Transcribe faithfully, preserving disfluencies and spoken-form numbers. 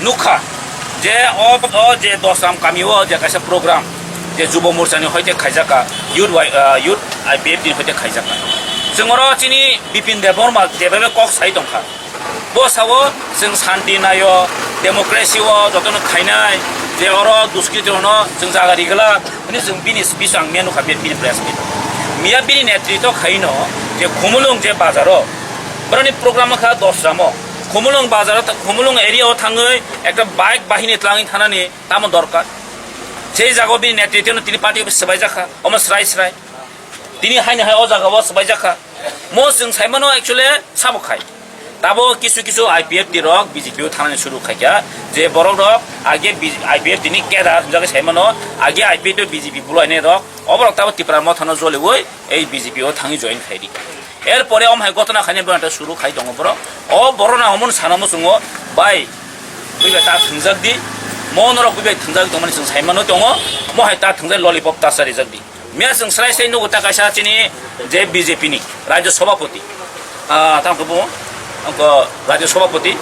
Nukha je o, o je Dosram kami o je kaisa program je Jubo Morcha ni hoite khaijak kha, youth wai-, ah, youth I P F T ni hoite khaijak kha. Chwng oro chini Bipin Debbarma je bhabe kok sai tongkha. Bo sao chwng santi naio, democracy o jotono khainai, je oro duskritirokno chwng jaga rigwlak, hwnwi chwng bini speech ang miya nukha, bini press meet. Miya bini netritw khaino je Khumulwng je bazaro, boroni program wngkha Dosramo. Khumulwng bazaro tha-, Khumulwng area o thangwi ekta bike bahini tlangwi thanani tamo dorkar. Sei jagao bini netritwno tini party office swbaijakha, omo srai srai. Tini haino hai o jagao swbaijakha. Mo chwng saimano actually sabo khai. Tabo kisu kisu I P F T rok B J P o thangnani suru khaikha, je borok rok age B-, I P F T ni kedar hwnjagwi saimano, age I P F T o B J P bulainai rok, oborok tabo Tipra Motha no joliwi ei B J P o thangwi join khaidi. Er pore om hai gotona khainai borok suru khai tongo borok. O borok na omono sana muchungo, bai, buibai ta thwngjak di, mo norok buibai thwngjak tongmani chwng saimano tongo, mo hai ta thwngjak lollipop ta charijak di. Miya chwng srai srai nugo ta kaisa chini je B J P ni Rajya Sabhapati, ah, tamo khe bo, angkho Rajya Sabhapati,